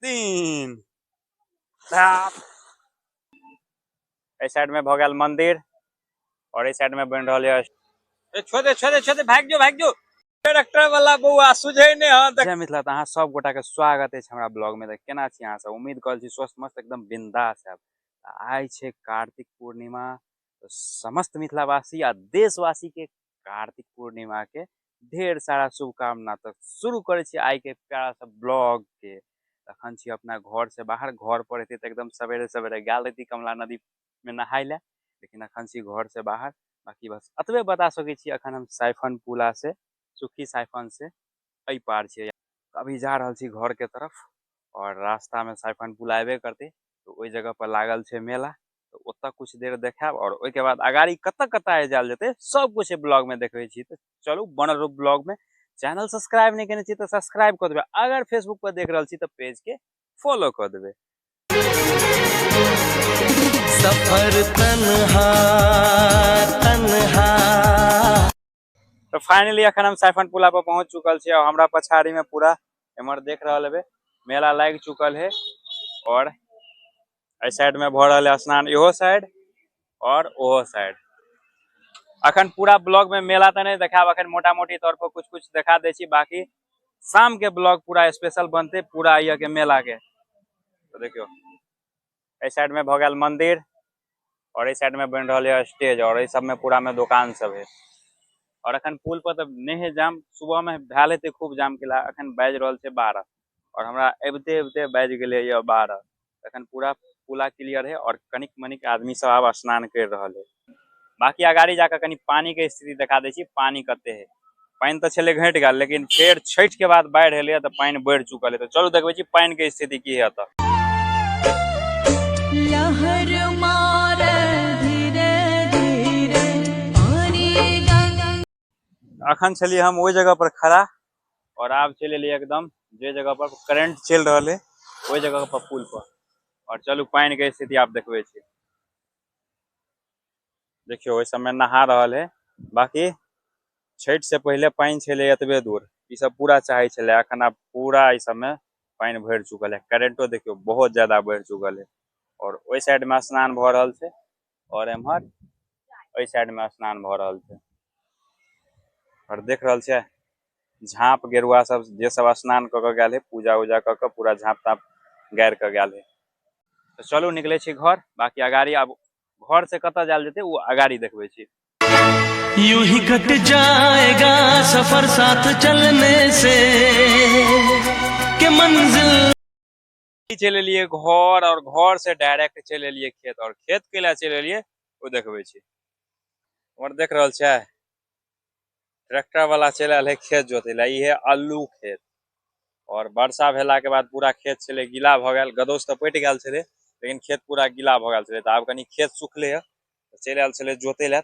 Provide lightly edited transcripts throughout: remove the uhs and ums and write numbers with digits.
3। एहि साइड में भऽ गेल मंदिर और एहि साइड में बनि रहल यऽ। ए छोड़ दे, छोड़ दे, छोड़ दे, भागि जो, भागि जो। ट्रैक्टर वाला बौआ सुझै नहि हँ। जय मिथिला। तऽ अहाँ सब गोटा के स्वागत अछि हमरा ब्लॉग में। तऽ केना छी अहाँ सब? उम्मीद करै छी स्वस्थ मस्त एकदम बिंदास हैब। तऽ आइ छै कार्तिक पूर्णिमा। तऽ समस्त मिथिलावासी आ देशवासी के कार्तिक पूर्णिमा के ढेर सारा शुभकामना। तऽ शुरू करै छी आइ के प्यारा सा ब्लॉग के। अखन छी अपना घर से बाहर। घर पर रहती तऽ एकदम सवेरे सवेरे गेल रहती कमला नदी में नहाय लए, लेकिन अखन छी घर से बाहर। बाकी बस एतबे बता सकै छी, अखन हम साइफन पुला से, सुखी साइफन से एहि पार छियै। अभी जा रहल छी घर के तरफ और रास्ता में साइफन पुला एबे करतै, तऽ ओहि जगह पर लागल छै मेला, तऽ ओतऽ कुछ देर देखायब और ओहिके बाद अगाड़ी कतऽ कतऽ आइ जायल जेतै सब कुछ ब्लॉग में देखबै छी। तऽ चलू बनल रहू ब्लॉग में। चैनल सब्सक्राइब नहि केने छी तऽ सब्सक्राइब कऽ देबै, अगर फेसबुक पर देख रहल छी तऽ पेज के फॉलो कऽ देबै। सफर तन्हा तन्हा। तऽ फाइनली अखन हम साइफन पुला पर पहुंच चुकल छी और हमरा पछाड़ी में पूरा एम्हर देख रहल हेबै मेला लागि चुकल है और एहि साइड में भऽ रहल है स्नान, इहो साइड और ओहो साइड। अखन पूरा ब्लॉग में मेला तऽ नहि देखायब, अखन मोटा मोटी तौर पर कुछ कुछ देखा दै छी, बाकी शाम के ब्लॉग पूरा स्पेशल बनते पूरा यह के मेला के। तो देखियो एहि साइड में भऽ गेल मंदिर और एहि साइड में बनि रहल है स्टेज और एहि सब में पूरा में दुकान सब है। और अखन पुल पर तऽ नहि है जाम, सुबह में भेल हेतै खूब जाम केला। अखन बाजि रहल छै 12 और हमरा अबिते अबिते बाजि गेलै यऽ 12। अखन पूरा पुला क्लियर है और कनिक मनिक आदमी सब आब स्नान करि रहल है। बाकी अगाड़ी जाकर कनि पानी के स्थिति देखा दै छी, पानी कते है। पानि तऽ छलै घटि गेल, लेकिन फेर छठि के बाद बाढ़ि एलै तऽ पानि बढ़ि चुकल है। तऽ चलू देखबै छी पानि के स्थिति की है एतऽ। लहर मारे धीरे धीरे पानी गंगा। अखन छलियै हम ओहि जगह पर खड़ा और आब चलि एलियै एकदम जे जगह पर करेंट चलि रहल है ओहि जगह पर पुल पर। और चलू पानि के स्थिति आब देखबै छी। देखियौ ओहि सबमे नहा रहल है। बाकी छठि से पहिले पानि छलै एतबे दूर, ई सब पूरा चाहै छलै, अखन आब पूरा ई सबमे पानि भरि चुकल है। करेंटो देखियौ बहुत ज्यादा बढ़ि चुकल है। और ओहि साइड में स्नान भऽ रहल छै और एम्हर ओहि साइड में स्नान भऽ रहल छै। और देख रहल छियै झाँप गेरुआ सब जे सब स्नान कऽ के गेल है, पूजा उजा कऽ के पूरा झाँप ताप गाड़ि कऽ गेल है। तऽ चलू निकलै छी घर। बाकी अगाड़ी आब घर से कतऽ जायल जेतै ओ अगाड़ी देखबै छी। यूं ही कट जाएगा सफर साथ चलने से के मंजिल। चलि एलियै घर और घर से डायरेक्ट चलि एलियै खेत और खेत के लिए चलि एलियै ओ देखबै छी। और देख रहल छियै ट्रैक्टर वाला चलि आयल है खेत जोतै लए। ई है आलू खेत और वर्षा भेला के बाद पूरा खेत छलै गीला भऽ गेल, गदौस तऽ पटि गेल छलै लेकिन खेत पूरा गीला भऽ गेल छलै। तऽ आब कनि खेत सुखलै हँ तऽ चलि आयल छलै जोतै लए।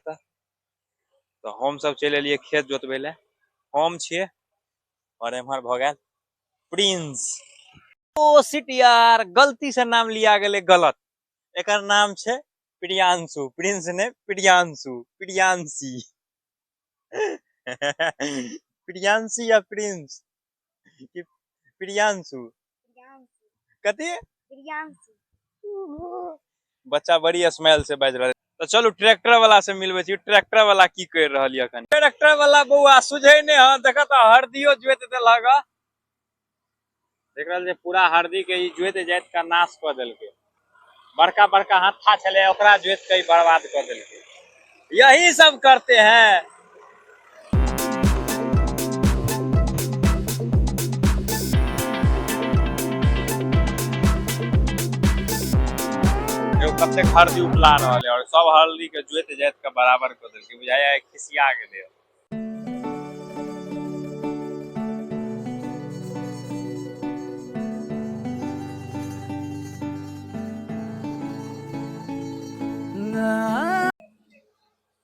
तऽ हमसब चलि एलियै खेत जोतबै लए। हम छियै और एम्हर भऽ गेल प्रिंस। ओ सिट यार, गलती से नाम लिया गेलै गलत। एकर नाम छै प्रियांशु, प्रिंस ने प्रियांशु, प्रियांशी, प्रियांशी या प्रिंस कि प्रियांशु? कथी? प्रियांशु। बच्चा बड़ी स्माइल से बाजि रहल। तऽ चलू ट्रैक्टर वाला से मिलबै छी, ट्रैक्टर वाला की करि रहल यऽ अखन। ट्रैक्टर वाला बौआ सुझै नहि हँ, देखऽ तऽ हरदियो जोति देलक हँ। देख रहल छै पूरा हरदी के ई जोति जाति के नाश कऽ देलकै। बड़का बड़का हत्था छलै ओकरा जोति के ई बर्बाद कऽ देलकै। यही सब करते हैं। देखो कतेक हरदी उपला रहल है और सब हरदी के जोति जाति के बराबर कऽ देलकै। बुझाइया खिसिया गेलै।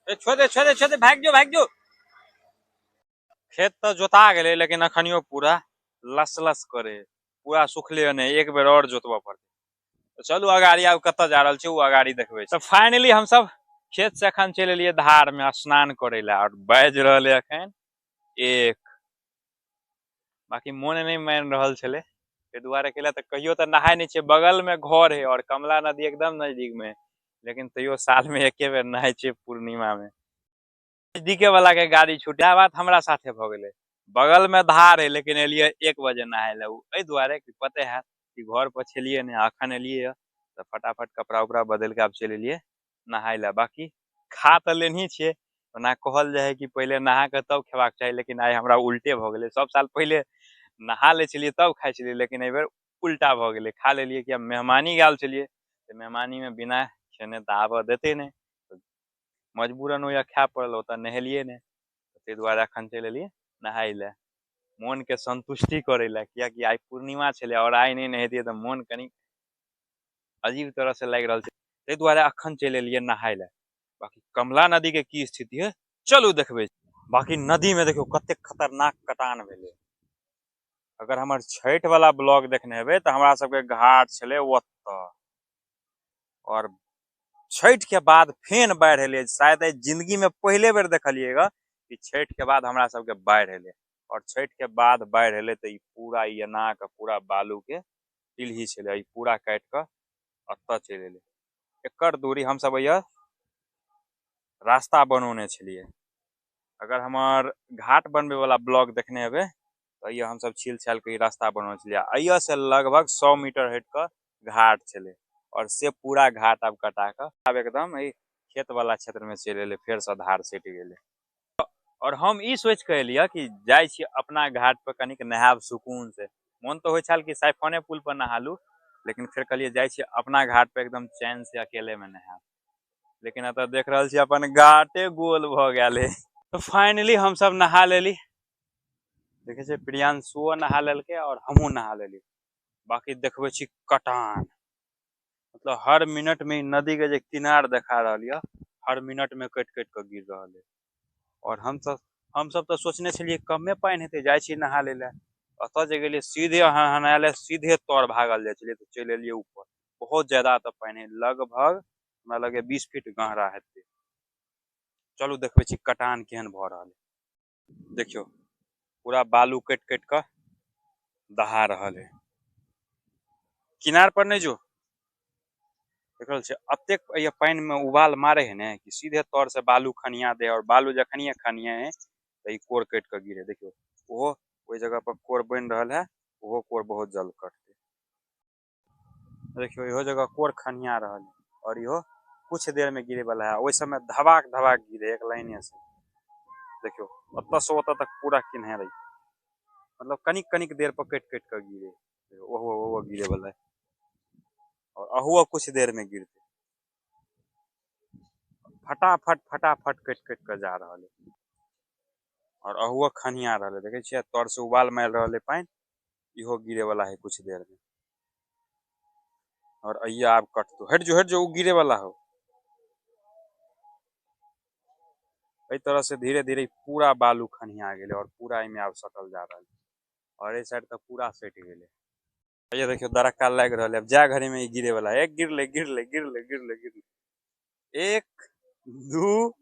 ए, छोड़ दे, छोड़ दे, छोड़ दे, भागि जो, भागि जो। खेत तऽ जोता गेलै लेकिन अखनियो पूरा लस लस करे, पूरा सुखले नहि, एक बेर और जोतबऽ पड़तै। तऽ चलू अगाड़ी आब कतऽ जा रहल छी ओ अगाड़ी देखबै छी। तऽ फाइनली हमसब खेत से अखन चलि एलियै धार में स्नान करे लए और बाजि रहल अखन 1। बाकी मोन नहि मानि रहल छलै, ताहि दुआरे केला तऽ कहियो तऽ नहाय नहि छियै। बगल में घर है और कमला नदी एकदम नजदीक में है, लेकिन तैयो साल में एके बेर नहाय छियै पूर्णिमा में। नजदीके वाला के गाड़ी छूट, इएह बात हमरा साथे भऽ गेलै। बगल में धार है लेकिन एलियै 1 बजे नहाय लए, एहि दुआरे कि पते हैत कि घर पर छलियै नहि, अखन एलियै तऽ फटाफट कपड़ा उपड़ा बदलि कऽ आब चलि एलियै नहाय लए। बाकी खा तऽ लेनही छियै, ओना कहल जाइ है कि पहिले नहा कऽ तब खेबाक चाही, लेकिन आइ हमरा उल्टे भऽ गेलै। सब साल पहिले नहा लै छलियै तब खाइ छलियै, लेकिन एहिबेर उल्टा भऽ गेलै, खा लेलियै कि आब मेहमानी गेल छलियै तऽ मेहमानीमे बिना खेने तऽ आबऽ देतै नहि, मजबूरन ओहिया खाय पड़ल, ओतऽ नहेलियै नहि, ताहि दुआरे अखन चलि एलियै नहाय लए, मोनके संतुष्टि करै लए, कियाकि आइ पूर्णिमा छलै और आइ नहि नहेतियै तऽ मोन कनि अजीब तरह से लागि रहल छै, ताहि दुआरे अखन चलि एलियै नहाय लए। बाकी कमला नदी के की स्थिति है चलू देखबै। बाकी नदी में देखियौ कतेक खतरनाक कटान भेलै। अगर हमर छठि वाला ब्लॉग देखने हेबै तऽ हमरा सबके घाट छलै ओतऽ, और छठि के बाद फेन बाढ़ि एलै। शायद एहि जिंदगी में पहिले बेर देखलियैगा कि छठि के बाद हमरा सबके बाढ़ि एलै, और छठि के बाद बाढ़ि एलै तऽ ई पूरा एना के पूरा बालू के टिलही छलै, ई पूरा काटि कऽ ओतऽ चलि एलै। एकर दूरी हमसब एहिया रास्ता बनौने छलियै। अगर हमर घाट बनबै वाला ब्लॉग देखने हेबै तऽ एहिया हमसब छील छालि के ई रास्ता बनौने छलियै। एहिया से लगभग 100 मीटर हटि कऽ घाट छलै, और से पूरा घाट आब कटा कऽ आब एकदम एहि खेत वाला क्षेत्र में चलि एलै, फेर से धार सटि गेलै। और हम ई सोचि कऽ एलियै कि जाइ छी अपना घाट पर कनिक नहायब सुकून से। मोन तऽ होइ छल कि साइफोने पुल पर नहालू, लेकिन फेर कहलियै जाइ छी अपना घाट पर एकदम चैन से अकेले में नहायब। लेकिन एतऽ देख रहल छी अपन घाटे गोल भऽ गेल है। तऽ फाइनली हमसब नहा लेली, देखै छियै प्रियांशुओ नहा लेलकै और हमहूँ नहा लेली। बाकी देखबै छी कटान, मतलब हर मिनट में नदी के जे किनार देखा रहल यऽ हर मिनट में कटि कटि कऽ गिर रहल है। और हमसब तऽ सोचने छलियै कमे पानि हेतै, जाइ छी नहा लै लए। ओतऽ जे गेलियै सीधे नहाय लए सीधे तर भागल जाइ छलियै, तऽ चलि एलियै ऊपर। बहुत ज्यादा एतऽ पानि है, लगभग हमरा लगैए 20 फीट गहरा हेतै। चलू देखबै छी कटान केहन भऽ रहल है। देखियौ पूरा बालू कटि कटि कऽ दहा रहल है। किनार पर नहि जो, देख रहल छियै एतेक एहिया पानि में उबाल मारे है ने कि सीधे तर से बालू खनिया दे, और बालू जखनिये खनिया है तऽ ई कोर कटि कऽ गिरे। देखियौ ओहो ओहि जगह पर कोर बनि रहल है, ओहो कोर बहुत जल्द कटतै। देखियौ इहो जगह कोर खनिया रहल है और इहो कुछ देर में गिरे वाला है। ओहि समय धबाक धबाक गिरे एक लाइने से। देखियौ ओतऽ से ओतऽ तक पूरा किन्हे रही, मतलब कनिक कनिक देर पर कटि कटि कऽ गिरे। ओहो ओहो गिरे वाला है और अहुओ कुछ देर में गिरते, फटाफट फटाफट कटि कटि कऽ जा रहल है। और अहुओ खनिया रहल है, देखै छियै तर से उबाल मारि रहल है पानि, इहो गिरे वाला है कुछ देर में। और अइया आब कटतो, हटि जो हटि जो, उ गिरे वाला हो। एहि तरह से धीरे धीरे पूरा बालू खनिया गेलै और पूरा एहिमे आब सटल जा रहल है। और एहि साइड तऽ पूरा सटि गेलै। ये देखियौ दरक्का लागि रहल है, अब जा घड़ी में ई गिरे वाला है। एक गिरले गिरले गिरले गिरले गिरले, 1 2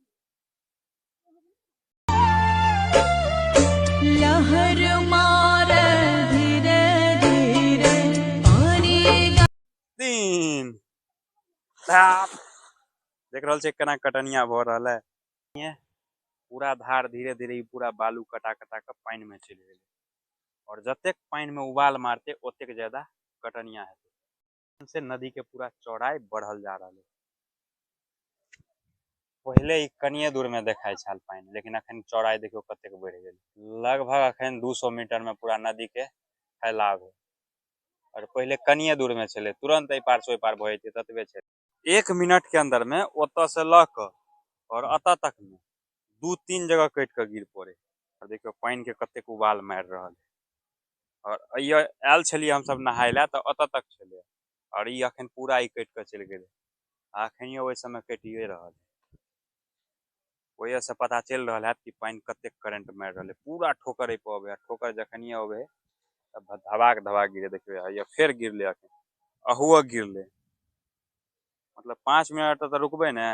लहर मारे धीरे धीरे पानी 3। देख रहल छै केना कटनिया भऽ रहल है। पूरा धार धीरे धीरे ई पूरा बालू कटा कटा कऽ पानि में चलि गेलै। और जतेक पानि में उबाल मारते ओतेक ज्यादा कटनिया हेतै। से नदी के पूरा चौड़ाई बढ़ल जा रहल है। पहिले ई कनिये दूर में देखाइ छल पानि, लेकिन अखन चौड़ाई देखियौ कतेक बढ़ि गेल। लगभग अखन 200 मीटर में पूरा नदी के फैलाव है। और पहिले कनिये दूर में छलै, तुरंत एहि पार से ओहि पार भऽ जैतै ततबे छलै। 1 मिनट के अंदर में ओतऽ से लऽ कऽ और एतऽ तक में 2-3 जगह कटि कऽ गिर पड़े। और देखियौ पानि के कतेक उबाल मारि रहल है। और अइया आयल छलियै हमसब नहाय लए तऽ ओतऽ तक छलै, और ई अखन पूरा ई कटि कऽ चलि गेलै। आ अखनियो ओहि समय कटिए रहल है। ओहि से पता चलि रहल हैत कि पानि कतेक करेंट मारि रहल है। पूरा ठोकर एहि पर अबै है, ठोकर जखनिये अबै है तब धबाक धबाक गिरे। देखियौ हैया फेर गिरलै, अखन अहुओ गिरलै। मतलब 5 मिनट तऽ रुकबै ने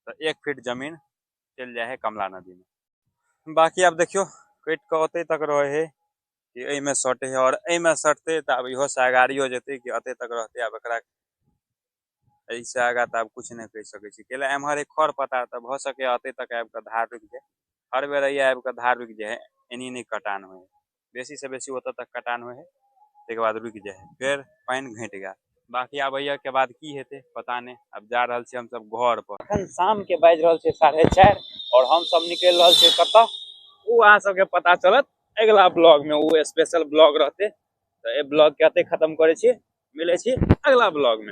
तऽ 1 फीट जमीन चलि जाइ है कमला नदी में। बाकी आब देखियौ कटि कऽ ओतै तक रहै है। कि एहिमे सटे है आओर एहिमे सटतै तऽ आब इहोसँ अगाड़ियो जेतै कि एतऽ तक रहतै। आब एकरा एहिसँ आगाँ तऽ आब किछु नहि कहि सकै छी, कैला एम्हर है खर पतार, तऽ भऽ सकैए एतऽ तक आबि कऽ धार रुकि जाय। हर बेर एहिया आबि कऽ धार रुकि जाइ है, एनी नहि कटान होइ है, बेसी से बेसी ओतऽ तक कटान होइ है, ताहिके बाद रुकि जाइ है, फेर पानि घटि गेल। बाकी आब एहिया के बाद की हेतै पता नहि। आब जा रहल छी हमसब घर पर। अखन शाम के बाजि रहल छै 4:30 और हमसब निकलि रहल छियै कतऽ, ओ अहाँ सबके पता चलत अगिला ब्लॉग में, ओ स्पेशल ब्लॉग रहतै। तऽ एहि ब्लॉग के एतै खत्म करै छी, मिलै छी अगिला ब्लॉग में।